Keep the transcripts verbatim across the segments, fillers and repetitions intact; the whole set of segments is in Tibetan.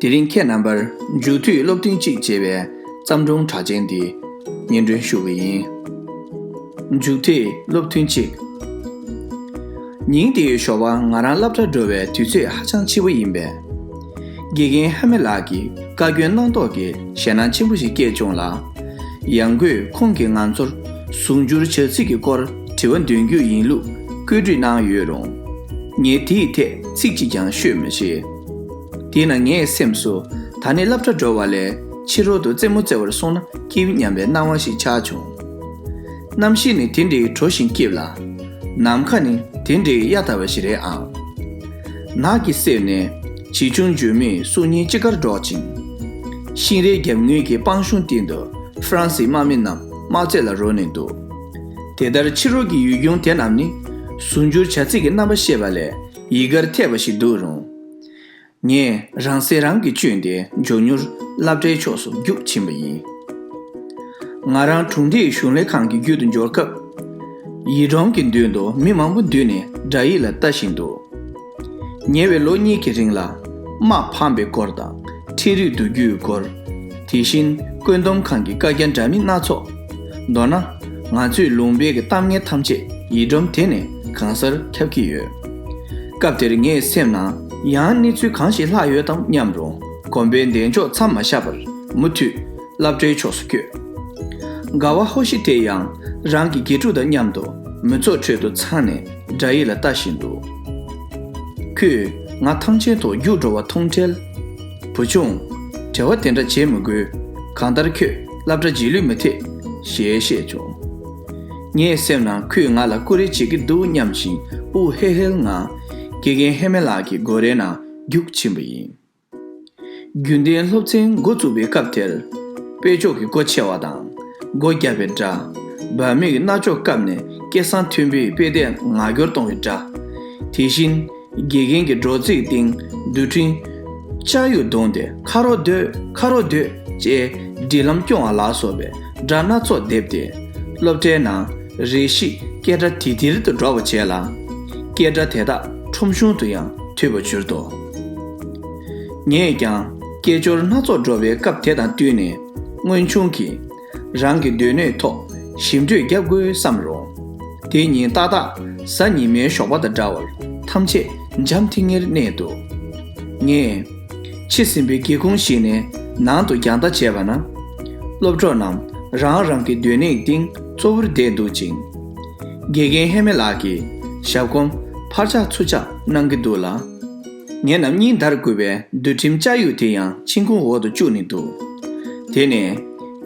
དེ་རིང་ཁྱེད་རྣམ་པར་མཇུག་མཐུད་སློབ་ཐུན་གཅིག་ཅེས་པའི་བརྩམས་སྒྲུང་གྲགས་ཅན་འདི་སྙན་སྒྲོན་ཞུ་གི་ཡིན། མཇུག་མཐུད་སློབ་ཐུན་གཅིག་ཉིན་དེའི་ཞོགས་པ་ང་རང་སློབ་གྲྭར་འགྲོ་བའི་དུས་ཚོད་ཧ་ཅང་ཕྱི་པོ་ཡིན་པས། དགེ་རྒན་ཧེ་མེ་ལགས་ཀྱིས་བཀའ་བཀྱོན་གནང་ཐོག་གི་ཞེད་སྣང་ཆེན་པོ་ཞིག་སྐྱེས་བྱུང་ལ། ཡང་སྒོས་ཁོང་གིས་ང་ཚོར་ཟུང་འཇུག་བྱ་ཚིག་གི་སྐོར་དྲི་བ་འདོན་རྒྱུ་ཡིན་ལུགས་བཀོད་སྒྲིག་གནང་ཡོད་རུང་། ངས་དེའི་ཐད་ཚིག་གཅིག་ཀྱང་ཤོད་མི་ཤེས། དེས་ན་ངའི་སེམས་སུ་ད་ནི་སློབ་གྲྭ་འགྲོ་བ་ལས་ཕྱི་རོལ་དུ་རྩེད་མོ་རྩེ་བར་སོང་ན་སྐྱིད་སྙམ་པའི་སྣང་བ་ཞིག་ཆགས་བྱུང་། གནམ་གཤིས་ནི་དེ་འདྲའི་དྲོ་ཞིང་སྐྱིད་ལ། ནམ་མཁའ་ནི་དེ་འདྲའི་གཡའ་དག་པ་ཞིག་རེད་ཨང་། ནགས་ཀྱི་གསེབ་ནས་བྱིའུ་ཆུང་འཇོལ་མོས་སྲོག་སྙིང་ཅི་དགར་སྒྲོག་ཅིང་། ཤིང་རས་རྒྱབ་ངོས་ཀྱི་སྤང་གཤོང་སྟེང་དུ་ཧྥ་རན་སིའི་དམག་མི་རྣམས་དམག་རྩེད་ལ་རོལ་ནས་འདུག་དེ་ལྟར་ཕྱི་རོལ་གྱི་ཡུལ་ལྗོངས་དེ་རྣམས་ནི་ཟུང་འཇུག་བྱ་ཚིག་གི་རྣམ་པ་ཤེས་པ་ལས་ཡིད་ཁར་འཐད་པ་ཞིག་འདུག་རུང་། ངས་རང་སྲེད་རང་གིས་བསྐྱོན་ཏེ་མགྱོགས་མྱུར་སློབ་གྲྭའི་ཕྱོགས་སུ་རྒྱུགས་ཕྱིན་པ་ཡིན། ང་རང་དྲུང་འདེགས་གཞུང་ལས་ཁང་གི་རྒྱུད་དུ་འབྱོར་སྐབས། ཡིག་སྒྲོམ་གྱི་མདུན་དུ་མི་མང་པོ་འདུས་ནས་དགྲ་ཡིག་ལ་ལྟ་བཞིན་འདུག་ཉེ་བའི་ལོ་གཉིས་ཀྱི་རིང་ལ་དམག་ཕམ་པའི་སྐོར་དང་འཕྲིན་རིགས་བསྡུ་རྒྱུའི་སྐོར། དེ་བཞིན་བཀོད་འདོམས་ཁང་གི་བཀའ་རྒྱ་འདྲ་མིན་སྣ་ཚོགས། མདོར་ན། ང་ཚོའི་ལུང་པའི་གི་གཏམ་ངན་ཐམས་ཅད་ཡིག་སྒྲོམ་དེ་ནས་གང་སར་ཁྱབ་ཀྱི་ཡོད། སྐབས་དེར་ངའི་སེམས་ནང་ཡང་གནས་ཚུལ་གང་ཞིག་ལྷག་ཡོད་དམ་སྙམ་རུང་གོམ་པའི་འདེགས་འཇོག་མཚམས་མ་བཞག་པར་མུ་མཐུད་སློབ་གྲྭའི་ཕྱོགས་སུ་བསྐྱོད། དགའ་བ་ཧོ་ཤི་དེ་ཡང་རང་གི་དགེ་ཕྲུག་དང་མཉམ་དུ་མི་ཚོགས་ཁྲོད་དུ་འཚང་ནས་དགྲ་ཡིག་ལ་ལྟ་བཞིན་འདུག་ཁོས་ང་ཐང་ཆེན་ཐོག་རྒྱུགས་འགྲོ་བ་མཐོང་འཕྲལ། བུ་ཆུང་། བྲེལ་བ་དེ་འདྲ་བྱེད་མི་དགོས། གང་ལྟར་ཁྱོད་སློབ་གྲྭ་རྗེས་ལུས་མི་ཐེབས། ཞེས་བཤད་བྱུང་། ངའི་སེམས་ནང་ཁོས་ང་ལ་ཀུ་རེ་བྱེད་ཀྱི་འདུག་སྙམ་བཞིན་དབུགས་ཧལ་ཧལ་ངང་དགེ་རྒན་ཧེ་མེ་ལགས་ཀྱི་སྒོ་རའི་ནང་རྒྱུགས་ཕྱིན་པ་ཡིན། རྒྱུན་ལྡན་སློབ་ཚན་འགོ་བཙུགས་པའི་སྐབས་དེར། དཔེ་ཆོག་གི་སྒོ་ཕྱེ་བ་དང་། སྒོ་བརྒྱབ་པའི་སྒྲ། བར་མིག་གི་རྣ་ཅོག་བཀབ་ནས་སྐད་གསང་མཐོན་པོས་དཔེ་དེབ་ངར་སྐྱོར་གཏོང་བའི་སྒྲ། དེ་བཞིན། དགེ་རྒན་གྱི་སྒྲོག་ཙེའི་སྟེང་དུ་ཁྲིམས་ལྕགས་ཡུ་བརྡུངས་ཏེ་ཁ་རོག་སྡོད་ཁ་རོག་སྡོད་ཅེས་སྒྲིག་ལམ་སྐྱོང་བ་ལ་སོགས་པའི་སྒྲ་སྣ་ཚོགས་སྡེབ་སྟེ་སློབ་གྲྭའི་ནང་རེ་ཞིག་སྐད་སྒྲ་དིར་དིར་དུ་སྒྲོག་པ་བྱས་ལ། སྐད་སྒྲ་དེ་དག་ཁྲོམ་གཞུང་དུ་ཡང་ཐོས་པར་གྱུར་ཏོ། ངས་ཀྱང་སྐད་ཅོར་སྣ་ཚོགས་སྒྲོག་པའི་སྐབས་དེ་དང་བསྟུན་ནས་མངོན་ཆུང་གིས། རང་གི་སྡོད་གནས་ཐོག་ཞིབ་འཕྲོས་བརྒྱབ་དགོས་བསམ་རུང་། དེ་ཉིན་ཏག་ཏག་གཟའ་ཉི་མའི་ཞོགས་པ་དང་འདྲ་བར་ཐམས་ཅད་འཇམ་ཐིང་ངེར་གནས་འདུག་ངས་ཕྱི་ཟིན་པའི་སྒེའུ་ཁུང་ཞིག་ནས་ནང་དུ་རྒྱང་ལྟ་བྱས་པ་ན། སློབ་གྲོགས་རྣམས་རང་རང་གི་སྡོད་གནས་སྟེང་གཙོ་བོར་བསྡད་འདུག་ཅིང་། དགེ་རྒན་ཧེ་མེ་ལགས་ཀྱིས་ཞབས་གོམ་ཕར་བཅག་ཚུར་བཅག་གནང་གི་འདུག་ལ། ངེད་རྣམས་གཉིས་འདར་དགོས་པའི་འདུལ་ཁྲིམས་ལྕགས་ཡུ་དེ་ཡང་མཆིན་ཁུང་འོག་ཏུ་བཅུག་ནས་འདུག་དེ་ནས་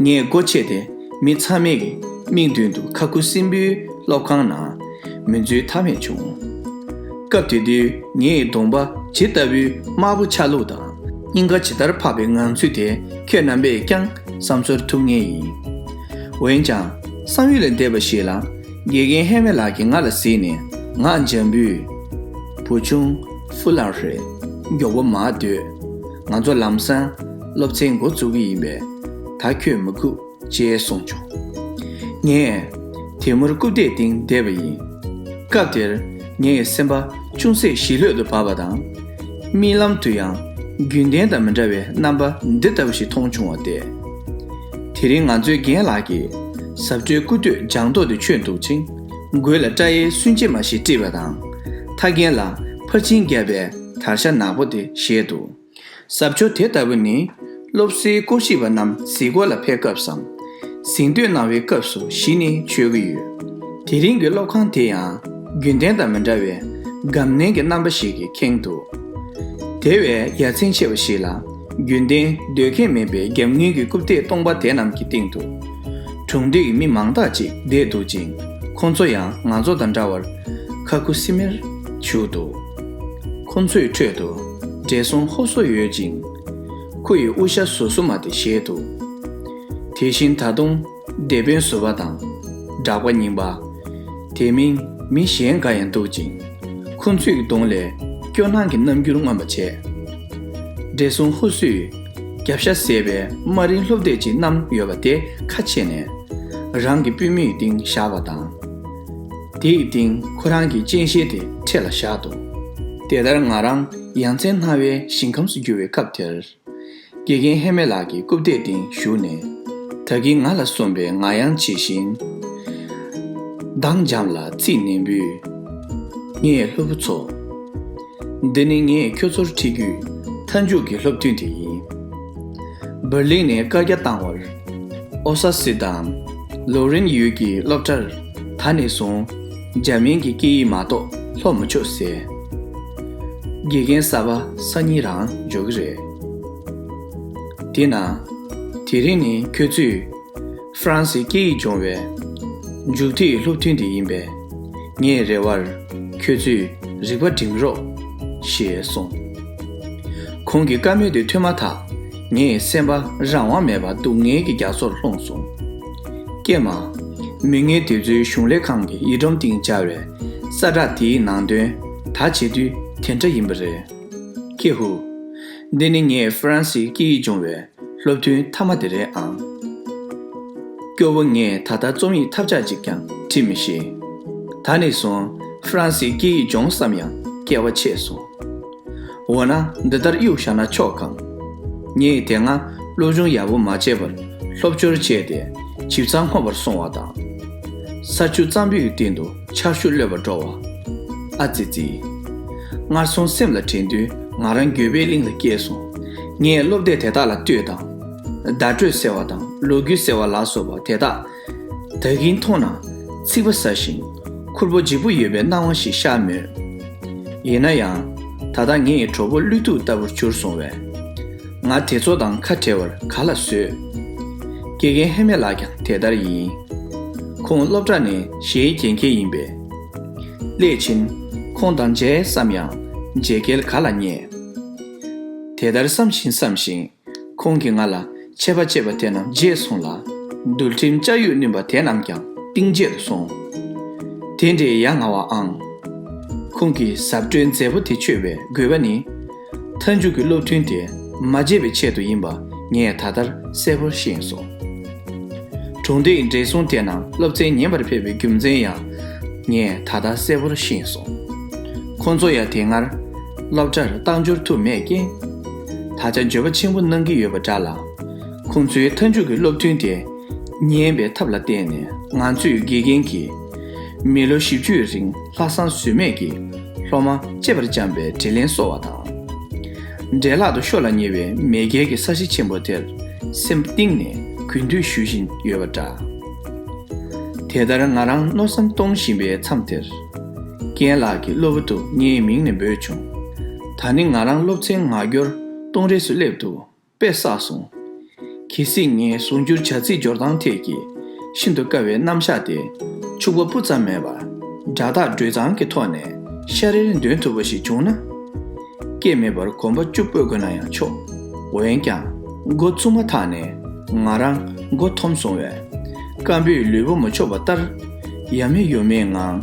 ངས་སྒོ་ཕྱེ་སྟེ་མི་ཚང་མས་ཀྱི་མིག་མདུན་དུ་ཁ་ཁུ་སིམ་པོའི་སློབ་ཁང་ནང་མི་འཛུལ་ཐབས་མེད་བྱུང་། སྐབས་དེ་དུས་ངའི་གདོང་པ་ཇི་ལྟ་བུའི་དམར་པོ་ཆགས་ལུགས་དང་སྙིང་ག་ཇི་ལྟར་འཕགས་པའི་ངང་ཚུལ་དེ་ཁྱོད་རྣམ་པས་ཀྱང་བསམ་ཚོར་ཐུབ་ངེས་ཡིན། འོན་ཀྱང་བསམ་ཡུལ་ལས་འདས་པ་ཞིག་ལ། དགེ་རྒན་ཧེ་མེ་ལགས་ཀྱིས་ང་ལ་གཟིགས་ནས་ངག་འཇམ་པོས། བུ་ཆུང་། ཧྥུ་ལང་ཧྲེ། མགྱོགས་པོ་མར་སྡོད། ང་ཚོ་ལམ་སང་སློབ་ཚན་འགོ་འཛུགས་ཀྱི་ཡིན་པས་ད་ཁྱོད་མི་སྒུག་ཅེས་གསུངས་བྱུང་། ངས་དེ་མུར་རྐུབ་སྟེགས་སྟེང་བསྡད་པ་ཡིན། སྐབས་དེར་ངའི་སེམས་པ་ཅུང་ཟད་ཞི་ལྷོད་དུ་བབས་པ་དང་། རྨི་ལམ་དུ་ཡང་རྒྱུན་ལྡན་དང་མི་འདྲ་བའི་རྣམ་པ་འདི་ལྟ་བུ་ཞིག་མཐོང་བྱུང་བ་སྟེ། དེ་རིང་ང་ཚོའི་རྒན་ལགས་ཀྱིས་ཟབ་སྤྲོས་སྐུ་སྟོད་ལྗང་མདོག་དེ་མཆོད་འདུག་ཅིང་། མགོ་ལ་སྐྲ་ཡི་སུན་འབྱིན་མ་ཞིག་དཀྲིས་པ་དང་། ཐག་རྒྱན་ལ་ཕར་ཕྱིན་བརྒྱབ་པའི་དར་ཤ་ནག་པོ་དེ་བཞེས་འདུག་ཟབ་སྤྱོད་དེ་ལྟ་བུ་ནི་སློབ་གསོའི་སྐོར་ཞིབ་པ་རྣམས་གཟིགས་སྐོར་ལ་ཕེབས་སྐབས་སམ། གཟེངས་བསྟོད་གནང་བའི་སྐབས་སུ་གཞི་ནས་མཆོད་ཀྱི་ཡོད། དེ་རིང་གི་སློབ་ཁང་དེ་ཡང་རྒྱུན་ལྡན་དང་མི་འདྲ་བའི་སྒམ་ནང་གི་རྣམ་པ་ཞིག་གིས་ཁེངས་འདུག་དེ་བས་ཡ་མཚན་ཆེ་བ་ཞིག་ལ་རྒྱུན་ལྡན་སྡོད་མཁན་མིན་པའི་རྒྱབ་ངོས་ཀྱི་རྐུབ་སྟེགས་སྟོང་པ་དེ་རྣམས་ཀྱི་སྟེང་དུ་གྲོང་སྡེ་གི་མི་མང་དག་ཅིག་བསྡད་འདུག་ཅིང་ཁོང་ཚོ་ཡང་ང་ཚོ་དང་འདྲ་བར་ཁ་ཁུ་སིམ་མེར་བཞུགས་འདུག་ཁོང་ཚོའི་ཁྲོད་དུ་བགྲེས་སོང་ཧོ་སོ་ཡོད་ཅིང་། ཁོ་ཡི་དབུ་ཞྭ་ཟུར་ཟུར་མ་དེ་བཞེས་འདུག་དེ་བཞིན་ད་དུང་སྡེ་དཔོན་ཟུར་པ་དང་། གྲགས་པ་རྙིང་པ། དེ་མིན་མི་གཞན་འགའ་ཡང་འདུག་ཅིང་། ཁོང་ཚོའི་གདོང་ལས་སྐྱོ་སྣང་གི་རྣམ་འགྱུར་མངོན་པ་བྱས། བགྲེས་སོང་ཧུ་སུས་རྒྱབ་ཤ་ཟས་པའི་དམའ་རིང་སློབ་དེབ་ཅིག་བསྣམས་ཡོད་པ་དེ་ཁ་ཕྱེ་ནས། རང་གི་པུས་མོའི་སྟེང་བཞག་པ་དང་། དེའི་སྟེང་ཁོ་རང་གི་སྤྱན་ཤེལ་དེ་འཕྲེད་ལ་བཞག་འདུག་དེ་ལྟར་ང་རང་ཡ་མཚན་སྣང་བའི་ཞིང་ཁམས་སུ་གྱུར་བའི་སྐབས་དེར། དགེ་རྒན་ཧེ་མེ་ལགས་ཀྱི་རྐུབ་སྟེགས་སྟེང་བཞུགས་ནས། ད་གིན་ང་ལ་གསུངས་པའི་ང་ཡང་ཇི་བཞིན། མདངས་འཇམ་ལ་ཚིག་ནན་པོས། ངའི་སློབ་བུ་ཚོ། འདི་ནི་ངས་ཁྱོད་ཚོར་ཁྲིད་རྒྱུའི་མཐའ་མཇུག་གི་སློབ་ཐུན་དེ་ཡིན། འབར་ལིན་ནས་བཀའ་རྒྱ་བཏང་བར། ཨོ་ས་སི་དང་ལོ་རིན་ཡུལ་གྱི་སློབ་གྲྭར་ད་ནས་བཟུང་འཇར་མན་གྱི་སྐད་ཡིག་མ་གཏོགས་སློབ་མི་ཆོག་ཟེར། དགེ་རྒན་གསར་པ་སང་ཉིན་རང་འབྱོར་གྱི་རེད། དེས་ན། དེ་རིང་ནི་ཁྱོད་ཚོས་ཧྥ་རན་སིའི་སྐད་ཡིག་སྦྱོང་བའི་མཇུག་མཐའི་སློབ་ཐུན་དེ་ཡིན་པས། ངའི་རེ་བར་ཁྱོད་ཚོས་རིག་པ་སྒྲིམ་རོགས་ཞེས་གསུངས། ཁོང་གི་བཀའ་མོལ་དེ་ཐོས་མ་ཐག་ངའི་སེམས་པ་རང་དབང་མེད་པར་སྡུག་བསྔལ་གྱི་རྒྱ་མཚོར་ལྷུང་སོང་། ཀྱེ་མ། མི་ངན་དེ་ཚོའི་གཞུང་ལས་ཁང་གི་ཡིག་སྒྲོམ་སྟེང་སྦྱར་བའི་ས་བསྒྲགས་དེའི་ནང་དོན་ད་བྱེད་དུས་དེ་འདྲ་ཡིན་པ་རེད། ཀྱེ་ཧུ། འདི་ནི་ངས་ཧྥ་རན་སིའི་སྐད་ཡིག་སྦྱོང་བའི་སློབ་ཐུན་མཐའ་མ་དེ་རེད་ཨང་། སྐྱོ་བོ། ངས་ད་ལྟ་རྩོམ་ཡིག་ཐབས་ཆག་ཅིག་ཀྱང་བྲིས་མི་ཤེས། ད་ནས་བཟུང་ཧྥ་རན་སིའི་སྐད་ཡིག་སྦྱོང་བསམ་ཡང་སྐལ་བ་ཆད་སོང་། འོ་ན་འདི་ལྟར་གཡུག་བཞག་ན་ཆོག་གམ། ངས་དེ་སྔ་སློབ་སྦྱོང་ཡག་པོ་མ་བྱས་པར་སློབ་སྐྱོར་བྱས་ཏེ་ཇི་ཚང་སྔོན་པར་སོང་བ་དང་། ས་ཆུ་གཙང་པོའི་སྟེང་དུ་ཆར་ཆུ་གློད་པར་འགྲོ་བ། ཨ་ཙི་ཙི། སྔར་སོང་སེམས་ལ་དྲན་དུས་ང་རང་འགྱོད་པའི་གླིང་ལ་སྐྱེས་སོང་། ངས་སློབ་དེབ་དེ་དག་ལ་ལྟོས་དང་། བརྡ་སྤྲོད་ཟེར་བ་དང་ལོ་རྒྱུས་ཟེར་བ་ལ་སོགས་པ་དེ་དག་ད་གིན་མཐོང་ན་ཚིག་པ་ཟ་ཞིང་ཁུར་པོ་ལྗིད་པོ་ཡོད་པའི་སྣང་བ་ཞིག་ཤར་མོད། ཡིན་ན་ཡང་། ད་ལྟ་ངའི་གྲོགས་པོ་བློས་ཐུབ་ལྟ་བུར་གྱུར་སོང་བས། ང་དེ་ཚོ་དང་ཁ་བྲལ་བར་ག་ལ་བཟོད། དགེ་རྒན་ཧེ་མེ་ལགས་ཀྱང་དེ་ལྟར་ཡིན། ཁོང་སློབ་གྲྭ་ནས་གཞས་རྒྱན་མཁན་ཡིན་པས། སླད་ཕྱིན་ཁོང་དང་མཇལ་བསམ་ཡང་མཇལ་སྐལ་ག་ལ་རྙེད། དེ་ལྟར་བསམ་བཞིན་བསམ་བཞིན། ཁོང་གིས་ང་ལ་ཆད་པ་བཅད་པ་དེ་རྣམས་བརྗེད་སོང་ལ། འདུལ་ཁྲིམས་ལྕགས་ཡུག་བསྣུན་པ་དེ་རྣམས་ཀྱང་གཏིང་བརྗེད་དུ་སོང་། དེ་འདྲའི་ཡ་ང་བ་ཨང་། ཁོང་གི་ཟབ་སྤྲོས་མཛེས་པོ་དེ་ཆོད་པའི་དགོས་པ་ནི། མཐའ་མཇུག་གི་སློབ་ཐུན་དེ་མ་བརྗེད་པའི་ཆེད་དུ་ཡིན་པ་ངས་ད་ལྟར་གསལ་པོར་ཤེས་སོང་། གྲོང་སྡེའི་བགྲེས་སོང་དེ་རྣམས་སློབ་ཚན་ཉན་པར་ཕེབས་པའི་རྒྱུ་མཚན་ཡང་ངས་ད་ལྟ་གསལ་པོར་ཤེས་སོང་། ཁོང་ཚོ་ཡང་དེ་སྔར་སློབ་གྲྭར་རྟག་འབྱོར་ཐུབ་མེད་རྐྱེན། ད་ཆ་འགྱོད་པ་ཆེན་པོ་གནང་གི་ཡོད་པ་འདྲ་ལ། ཁོང་ཚོའི་མཐའ་མཇུག་གི་སློབ་ཐུན་དེ་ཉན་པའི་ཐབས་ལ་བརྟེན་ནས་ང་ཚོས་དགེ་རྒན་གྱིས་མི་ལོ་བཞི་བཅུའི་རིང་ལྷག་བསམ་ཟོལ་མེད་ཀྱིས་སློབ་མ་གཅེས་པར་བཅངས་པའི་དྲིན་ལན་གསོ་བ་དང་། འདྲེ་ལྷག་ཏུ་ཤོར་ལ་ཉེ་བའི་མེས་རྒྱལ་གྱི་ས་གཞི་ཆེན་པོ་དེར་སེམས་གཏིང་ནས་གུས་འདུད་ཞུ་བཞིན་ཡོད་པ་འདྲ། དེ་ལྟར་ང་རང་མནོ་བསམ་གཏོང་བཞིན་པའི་མཚམས་དེར། རྒན་ལགས་ཀྱིས་གློ་བུར་དུ་ངའི་མིང་ནས་འབོད་བྱུང་། ད་ནི་ང་རང་སློབ་ཚན་ངག་རྒྱུར་གཏོང་རེས་སུ་སླེབས་འདུག་དཔེ་བསགས་སོང་། གལ་སྲིད་ངའི་ཟུང་འཇུག་བྱ་ཚིག་སྦྱོར་སྟངས་ཐད་ཀྱི་ཤིན་ཏུ་དཀའ་བའི་རྣམ་གཞག་དེ་ཕྱུག་པོ་སྤུ་ཙམ་མེད་པར་སྒྲ་དག་སྒྲོས་གཙང་གི་ཐོག་ནས་ཤ་རེར་འདོན་ཐུབ་པ་ཞིག་བྱུང་ན། སྐད་མེད་པར་གོམ་པ་བཅུ་སྤོ་དགོས་ན་ཡང་ཆོག་འོན་ཀྱང་མགོ་བཙུགས་མ་ཐག་ནས་ང་རང་མགོ་འཐོམས་སོང་བས། སྐམ་པོས་ལུས་པོ་མི་ཆོག་པ་ལྟར་ཡ་མེད་ཡོ་མེད་ངང་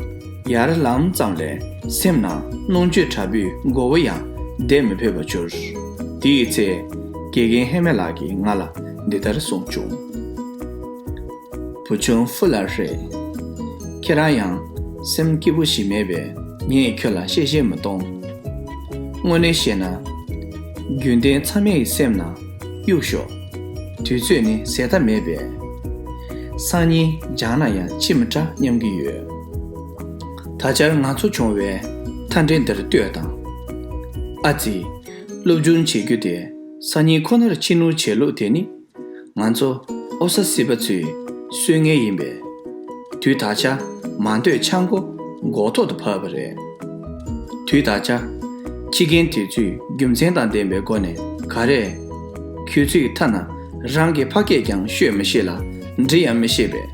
ཡར་ལངས་ཙམ་ལས་སེམས་ནང་གནོང་འགྱོད་དྲག་པོས་མགོ་བོ་ཡང་བསྡད་མི་ཕོད་པར་གྱུར། དེའི་ཚེ་དགེ་རྒན་ཧེ་མེ་ལགས་ཀྱིས་ང་ལ་འདི་ལྟར་གསུངས་བྱུང་། བུ་ཆུང་ཧྥུ་ལར་ཧྲེ། ཁྱེད་རང་ཡང་སེམས་སྐྱིད་པོ་ཞིག་མེད་པས་ངས་ཁྱོད་ལ་བཤད་བཤད་མི་གཏོང་། དངོས་གནས་བཤད་ན། རྒྱུན་ལྡན་ཚང་མའི་སེམས་ནང་གཡུག་ཞོག་དུས་ཚོད་ནི་ཟད་མཐའ་མེད་པས། སང་ཉིན་སྦྱངས་ན་ཡང་འཆི་མི་དྲག་སྙམ་གྱི་ཡོད། ད་ཆར་ང་ཚོ་བྱུང་བའི་མཐའ་འབྲས་འདིར་ལྟོས་དང་། ཨ་ཙི། སློབ་སྦྱོང་བྱེད་རྒྱུ་དེ་སང་ཉིན་ཁོ་ནར་ཕྱི་ནུར་བྱེད་ལུགས་དེ་ནི། ང་ཚོ་ཨོ་ས་སི་པ་ཚོའི་སྲོལ་ངན་ཡིན་པས། དུས་ད་ཆ་མ་འདོད་ཆང་སྒོ་སྒོག་ཐོག་ཏུ་བབས་པ་རེད། དུས་ད་ཆ་ཁྱི་རྒན་དེ་ཚོས་རྒྱུ་མཚན་དང་ལྡན་པའི་སྒོ་ནས་ག་རེ། ཁྱོད་ཚོས་ཐ་ན་རང་གི་ཕ་སྐད་ཀྱང་ཤོད་མི་ཤེས་ལ་འབྲི་ཡང་མི་ཤེས་པས།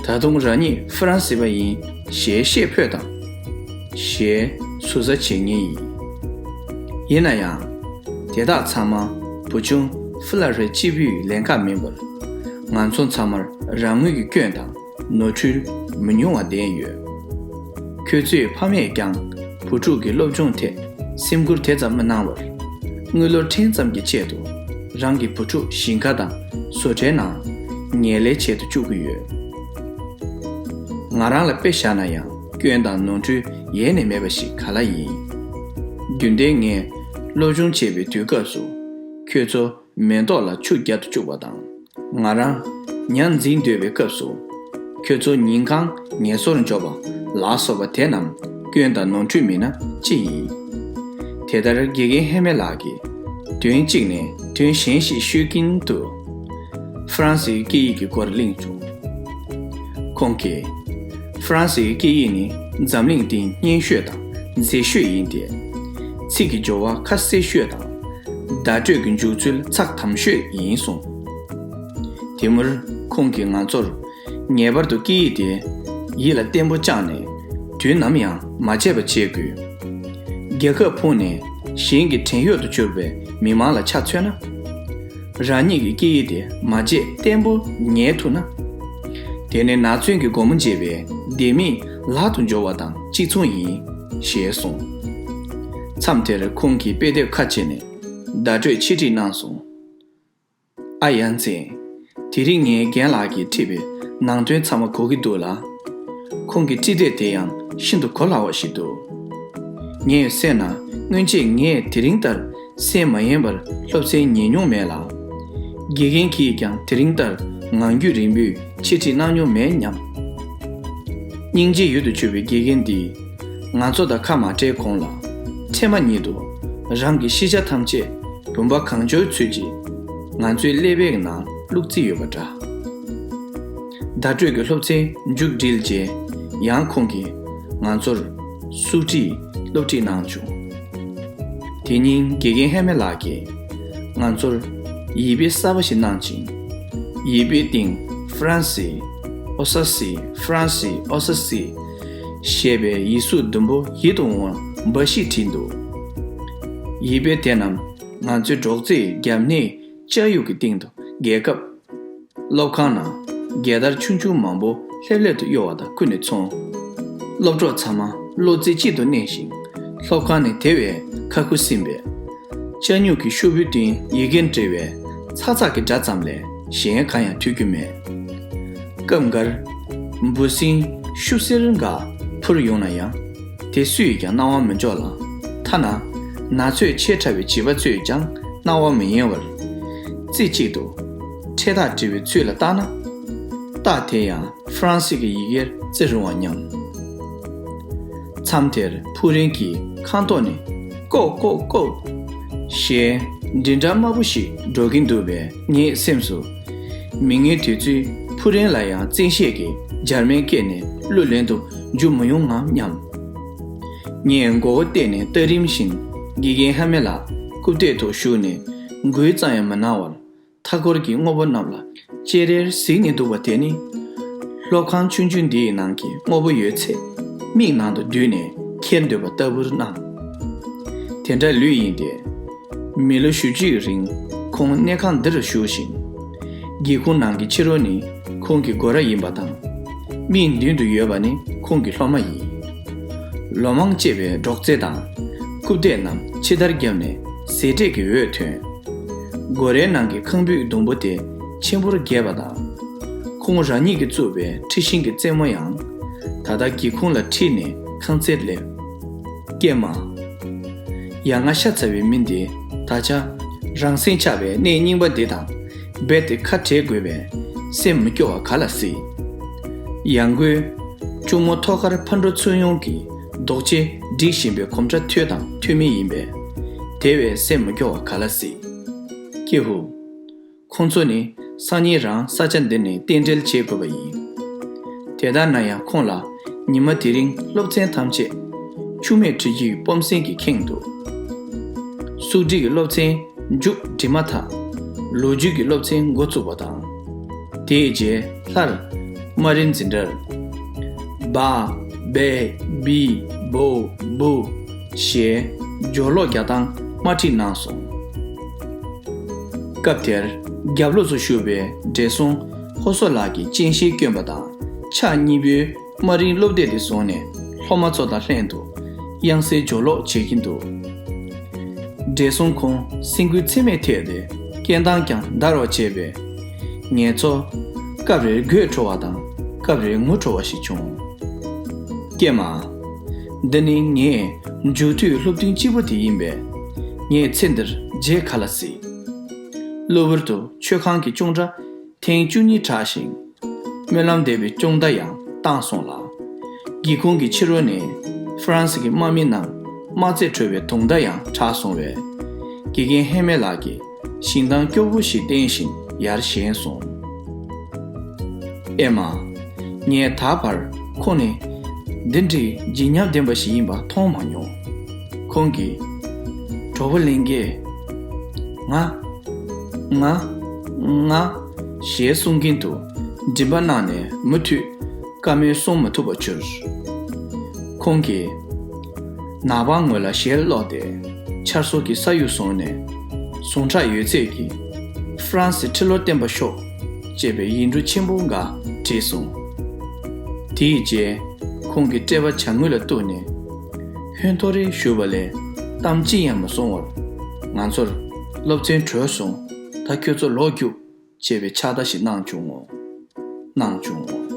ད་དུང་རང་ཉིད་ཧྥ་རན་སི་པ་ཡིན་ཞེས་བཤད་ཕོད་དམ། ཞེས་ཟུར་ཟ་བྱེད་ངེས་ཡིན། ཡིན་ན་ཡང་། དེ་དག་ཚང་མ་བུ་ཆུང་ཧྥུ་ལ་རེ་གཅིག་པུའི་ལན་ཁག་མིན་པར། ང་ཚོ་ཚང་མར་རང་ངོས་ཀྱི་སྐྱོན་དང་ནོར་འཁྲུལ་མི་ཉུང་བ་ལྡན་ཡོད། ཁྱོད་ཚོའི་ཕ་མས་ཀྱང་བུ་ཕྲུག་གི་སློབ་སྦྱོང་ཐད་སེམས་ཁུར་དེ་ཙམ་མི་གནང་བར། དངུལ་ལོར་ཕྲན་ཙམ་གྱི་ཆེད་དུ་རང་གི་བུ་ཕྲུག་ཞིང་ཁ་དང་བཟོ་གྲྭའི་ནང་ངལ་ལས་བྱེད་དུ་བཅུག་གི་ཡོད། ང་རང་ལ་དཔེ་བཞག་ན་ཡང་སྐྱོན་དང་ནོར་འཁྲུལ་ཡེ་ནས་མེད་པ་ཞིག་ག་ལ་ཡིན། རྒྱུན་ལྡན་ངས་སློབ་སྦྱོང་བྱེད་པའི་དུས་སྐབས་སུ་ཁྱོད་ཚོ་ མེ་ཏོག་ལ་ཆུ་བརྒྱབ་ཏུ་བཅུག་པ་དང་། ང་རང་ཉ་འཛིན་སྡོད་པའི་སྐབས་སུ། ཁྱོད་ཚོ་ཉིན་གང་ངལ་གསོར་འབྱོར་བ་ལ་སོགས་པ་དེ་རྣམས་སྐྱོན་དང་ནོར་འཁྲུལ་མིན་ན་ཅི་ཡིན། དེ་ལྟར་དགེ་རྒན་ཧེ་མེ་ལགས་ཀྱིས་དོན་གཅིག་ནས་དོན་གཞན་ཞིག་ཤོད་ཀྱིན་དུ། ཧྥ་རན་སིའི་སྐད་ཡིག་གི་སྐོར་གླེང་བྱུང་། ཁོང་གིས། ཧྥ་རན་སིའི་སྐད་ཡིག་ནི་འཛམ་གླིང་སྟེང་སྙན་ཤོས་དང་མཛེས་ཤོས་ཡིན་ཏེ། ཚིག་གི་སྦྱོར་བ་ཁ་གསལ་ཤོས་དང་། བརྡ་སྤྲོད་ཀྱི་འཇུག་ཚུལ་ཚགས་དམ་ཤོས་ཡིན་གསུངས། དེ་མུར་ཁོང་གིས་ང་ཚོར་ངེས་པར་དུ་སྐད་ཡིག་དེ་ཡིད་ལ་བརྟན་པོ་བཅངས་ནས་དུས་ནམ་ཡང་མ་བརྗེད་པ་བྱེད་དགོས། རྒྱལ་ཁབ་ཕུང་ནས་གཞན་གྱི་བྲན་གཡོག་ཏུ་གྱུར་པའི་མི་མང་ལ་ཆ་མཚོན་ན། རང་ཉིད་ཀྱི་སྐད་ཡིག་དེ་མ་བརྗེད་བརྟན་པོ་ཉར་ཐུབ་ན། དེ་ནི་ནག་ཚོན་གྱི་སྒོ་མོ་འབྱེད་པའི་ལྡེ་མིག་ལག་ཏུ་འབྱོར་བ་དང་གཅིག་མཚུངས་ཡིན། ཞེས་གསུངས། མཚམས་དེར་ཁོང་གིས་དཔེ་དེབ་ཁ་ཕྱེ་ནས་བརྡ་སྤྲོད་འཆད་ཁྲིད་གནང་སོང་། ཨ་ཡ་མཚན། དེ་རིང་ངའི་རྒན་ལགས་ཀྱིས་ཁྲིད་པའི་ནང་དོན་ཚང་མ་གོ་གི་འདུག་ལ། ཁོང་གི་ཁྲིད་དེབ་དེ་ཡང་ཤིན་ཏུ་གོ་སླ་བ་ཞིག་འདུག། ངས་བསམ་ན་སྔོན་ཆད་ངས་དེ་རིང་ལྟར་སེམས་མ་ཡེངས་པར་སློབ་ཚན་ཉན་མྱོང་མེད་ལ། དགེ་རྒན་གྱིས་ཀྱང་དེ་རིང་ལྟར་ངང་རྒྱུད་རིང་པོས་འཆད་ཁྲིད་གནང་མྱོང་མེད་སྙམ། སྙིང་རྗེ་ཡུལ་དུ་ཆུད་པའི་དགེ་རྒན་འདིས། ང་ཚོ་དང་ཁ་མ་བྲལ་གོང་ལ། འཕྲལ་མ་ཉིད་དུ། རང་གི་ཤེས་བྱ་ཐམས་ཅད་བུམ་པ་གང་བྱོའི་ཚུལ་གྱིས། ང་ཚོའི་ཀླད་པའི་ནང་བླུགས་རྩིས་ཡོད་པ་འདྲ། བརྡ་སྤྲོད་ཀྱི་སློབ་ཚན་མཇུག་སྒྲིལ་རྗེས། ཡང་ཁོང་གིས་ང་ཚོར་སུག་བྲིས་སློབ་ཁྲིད་གནང་བྱུང་། དེ་ཉིན་དགེ་རྒན་ཧེ་མེ་ལགས་ཀྱིས་ང་ཚོར་ཡིག་དཔེ་གསར་པ་ཞིག་གནང་ཞིང་། ཡིག་དཔེའི་སྟེང་ཧྥ་རན་སི། ཨོ་ས་སི། ཧྥ་རན་སི། ཨོ་ས་སི། ཞེས་པའི་ཡིག་གཟུགས་ཟླུམ་པོ་ཡིད་དུ་འོང་བ་འབའ་ཞིག་བྲིས་འདུག། ཡིག་དཔེ་དེ་རྣམས་ང་ཚོའི་འབྲོག་རྩེའི་རྒྱབ་གནས་ལྕགས་ཡུག་གི་སྟེང་དུ་རྒྱལ་ཁབ། སློབ་ཁང་ནང་རྒྱལ་དར་ཆུང་ཆུང་མང་པོ་ལྷེབ་ལྷེབ་ཏུ་གཡོ་བ་དང་ཁུར་ནས་ཚོང་། སློབ་གྲོགས་ཚང་མ་བློ་རྩེ་གཅིག་ཏུ་གནས་ཤིང་། སློབ་ཁང་ནི་དེ་བས་ཁ་ཁུ་སིམ་པས། ལྕགས་སྨྱུག་གི་ཤོག་བུའི་སྟེང་ཡི་གེར་འབྲི་བའི་ཚག་ཚག་གི་སྒྲ་ཙམ་ལས་གཞན་གང་ཡང་ཐོས་རྒྱུ་མེད། སྐབས་འགར་འབུ་སྲིན་ཤུབ་སེར་འགའ་འཕུར་ཡོང་ན་ཡང་། དེ་སུས་ཀྱང་སྣང་བ་མི་འཇོག་ལ། ཐ་ན་ན་ཚོད་ཆེ་དྲགས་པའི་བྱིས་པ་ཚོས་ཀྱང་སྣང་བ་མི་གཡེང་བར། རྩེ་གཅིག་ཏུ་འཕྲེད་ཐག་འབྲི་བའི་ཚུལ་ལ་བལྟས་ན། རྟགས་དེ་ཡང་ཧྥ་རན་སི་གི་ཡི་གེར་བརྩི་རུང་བ་སྙམ། མཚམས་དེར་ཕུག་རོན་གྱི་ཁང་ཐོག་ནས་ཀོ་ཀོ་ཀོ། ཞེས་མགྲིན་སྒྲ་དམར་པོ་ཞིག་སྒྲོག་གིན་འདུག་པས་ངའི་སེམས་སུ། མི་ངན་དེ་ཚོས་ཕུག་རོན་ལ་ཡང་བཙན་ཤེད་ཀྱིས་འཇར་མན་སྐད་ནས་གླུ་ལེན་དུ་འཇུག་མི་ཡོང་ངམ་སྙམ། ངས་མགོ་བོ་བཏེགས་ནས་ལྟ་རིམ་བཞིན་དགེ་རྒན་ཧ་མེ་ལགས་རྐུབ་སྟེགས་ཐོག་བཞུགས་ནས་འགུལ་ཙམ་ཡང་མ་གནང་བར། མཐའ་འཁོར་གྱི་དངོས་པོ་རྣམས་ལ་ཅེ་རེར་གཟིགས་ནས་འདུག་པ་དེ་ནི། སློབ་ཁང་ཆུང་ཆུང་འདིའི་ནང་གི་དངོས་པོ་ཡོད་ཚད་མིག་ནང་དུ་བསྡུས་ནས་ཁྱེར་འདོད་པ་ལྟ་བུར་སྣང་། དེ་འདྲ་ལོས་ཡིན་ཏེ། མི་ལོ་བཞི་བཅུའི་རིང་ཁོང་གནས་ཁང་འདིར་བཞུགས་ཤིང་། སྒེའུ་ཁུང་ནང་གི་ཕྱི་རོལ་ནི་ཁོང་གི་སྒོ་ར་ཡིན་པ་དང་། མིག་མདུན་དུ་ཡོད་པ་ནི་ཁོང་གི་སློབ་མ་ཡིན། ལོ་མང་སྐྱེས་པའི་འབྲོག་རྩེ་དང་རྐུབ་སྟེགས་རྣམས་ཕྱི་དར་བརྒྱབ་ནས་ཟེ་འབྲས་ཀྱི་འོད་ཐོན། སྒོ་རའི་ནང་གི་ཁང་བུའི་སྡོང་པོ་དེ་ཆེན་པོར་རྒྱས་པ་དང་། ཁོང་རང་ཉིད་ཀྱིས་བཙུགས་པའི་ཁྲི་ཤིང་གི་རྩེ་མོ་ཡང་ད་ལྟ་སྒེའུ་ཁུང་ལ་འཁྲིལ་ནས་ཁང་རྩེར་སླེབས། ཀྱེ་མ། ཡ་ང་ཤ་ཚ་བའི་མི་འདི་ད་ཆ་རང་སེམས་ཆགས་པའི་གནས་རྙིང་པ་འདི་དང་རྦད་དེ་ཁ་བྲལ་དགོས་པས་སེམས་མི་སྐྱོ་བ་ག་ལ་སྲིད། ཡང་སྒོས། གཅུང་མོ་ཐོག་ཁར་ཕར་འགྲོ་ཚུར་འོང་གི་རྡོག་ཆས་སྒྲིག་བཞིན་པའི་གོམ་སྒྲ་ཐོས་དང་ཐོས་མིན་ཡིན་པས། དེ་བས་སེམས་མི་སྐྱོ་བ་ག་ལ་སྲིད། ཀྱེ་ཧུ། ཁོང་ཚོ་ནི་སང་ཉིན་རང་ས་ཆ་འདི་ནས་རྟེན་འབྲེལ་བྱེད་དགོས་པ་ཡིན། དེ་ལྟར་ན་ཡང་ཁོང་ལ་ཉི་མ་དེ་རིང་སློབ་ཚན་ཐམས་ཅད་འཆུག་མེད་འཁྲིད་རྒྱུའི་སྤོམ་སེང་གིས་ཁེངས་འདུག། སུག་བྲིས་ཀྱི་སློབ་ཚན་མཇུག་སྒྲིལ་མ་ཐག་ལོ་རྒྱུས་ཀྱི་སློབ་ཚན་འགོ་བཙུགས་པ་དང་། དེའི་རྗེས་སླར་དམའ་རིམ་འཛིན་གྲྭར། སྦ། སྦེ། སྦི། སྦོ། སྦུ། ཞེས་སྦྱོར་ཀློག་རྒྱག་སྟངས་དམར་ཁྲིད་གནང་སོང་། སྐབས་དེར་རྒྱབ་ལོགས་སུ་བཞུགས་པའི་བགྲེས་སོང་ཧོ་སོ་ལགས་ཀྱིས་སྤྱན་ཤེལ་བསྐྱོན་པ་དང་ཕྱག་གཉིས་པོས་དམའ་རིམ་སློབ་དེབ་དེ་བཟུང་ནས་སློབ་མ་ཚོ་དང་ལྷན་དུ་དབྱངས་གསལ་སྦྱོར་ཀློག་བྱེད་ཀྱིན་འདུག། བགྲེས་སོང་ཁོང་སེམས་འགུལ་ཚད་མེད་ཐེབས་ཏེ་སྐད་གདངས་ཀྱང་འདར་བར་བྱས་པས། ངེད་ཚོ་སྐབས་རེར་དགོད་བྲོ་བ་དང་སྐབས་རེར་ངུ་བྲོ་བ་ཞིག་བྱུང་། ཀྱེ་མ། འདི་ནི་ངས་མཇུག་མཐུད་སློབ་ཐུན་གཅིག་པ་དེ་ཡིན་པས། ངས་ཚེ་འདིར་བརྗེད་ག་ལ་སྲིད། གློ་བུར་དུ་མཆོད་ཁང་གི་ཅོང་སྒྲ་ཐེངས་བཅུ་གཉིས་གྲགས་ཤིང་། སྨོན་ལམ་འདེབས་པའི་ཅོང་བརྡ་ཡང་བཏང་སོང་ལ། སྒེའུ་ཁུང་གི་ཕྱི་རོལ་ནས་ཧྥ་རན་སི་གི་དམག་མི་རྣམས་དམག་རྩེད་འཁྲུལ་བའི་དུང་བརྡ་ཡང་གྲགས་སོང་བས། དགེ་རྒན་ཧེ་མེ་ལགས་ཀྱིས་ཞིང་ཐང་སྐྱོ་པོ་ཞིག་བསྟན་བཞིན་ཡར་བཞེངས་སོང་། ཨེ་མ། ངས་ད་བར་ཁོང་ནི་འདི་འདྲའི་བརྗིད་ཉམས་ལྡན་པ་ཞིག་ཡིན་པ་མཐོང་མ་མྱོང་། ཁོང་གིས། གྲོགས་པོ་ལིན་གེ། ང་། ང་། ང་། ཞེས་གསུང་གིན་དུ་མགྲིན་པ་བསྣངས་ནས་མུ་མཐུད་བཀའ་མོལ་གསུང་མ་ཐུབ་པར་གྱུར། ཁོང་གིས། ནག་པང་ངོས་ལ་ཞལ་སློག་སྟེ་ཆར་ཟོག་གི་ས་ཡུལ་བཟུང་ནས་ཟུངས་ཁྲག་ཡོད་ཚད་ཀྱིས་ཧྥ་རན་སི་ཁྲི་ལོར་བརྟན་པར་ཤོག་ཅེས་པའི་ཡིག་འབྲུ་ཆེན་པོ་འགའ་བྲིས་སོང་། དེའི་རྗེས་ཁོང་གིས་དཔྲལ་བ་བྱ་ངུ་ལ་གཏུགས་ནས། ཧོན་ཐོ་རེ་ཞུ་བ་ལས་གཏམ་ཅི་ཡང་མ་གསུང་བར། ང་ཚོར་སློབ་ཚན་གྲོལ་སོང་། ད་ཁྱོད་ཚོ་ལོག་རྒྱུགས། ཅེས་པའི་ཕྱག་བརྡ་ཞིག་གནང་བྱུང་ངོ་། གནང་བྱུང་ངོ་།